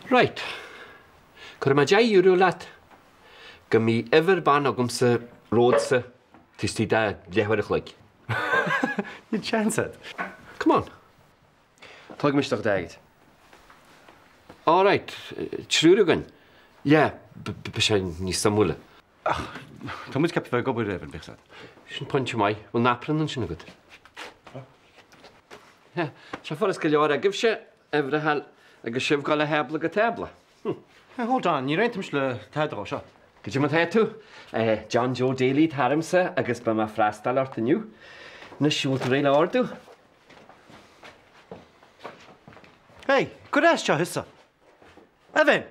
Right. Cuirfidh mé €10 leat go mbeidh uimhir ban agamsa romhatsa taobh istigh de leathuair a chloig. Níl seans agat. Come on. Tógaimis do chuid airgid. All right, triúr againn. Yeah, beidh sé níos suimiúla. Ach tá muid ceaptha bheith ag obair, Evan, bíodh 's agat. Sin pointe maith. Bhfuil napron ansin agat? Tá sé furast go leor agaibhse uimhir a fháil agus sibh ag dul ó thábla go tábla. Hey, hold on, níor aontaigh mise le tada dhó seo. Goidé mar tá tú? John Joe Daly atá ormsa agus beidh mé ag freastal ort inniu. Anois, bhfuil tú réidh le ordú? Hey, gabh isteach thusa. Evan!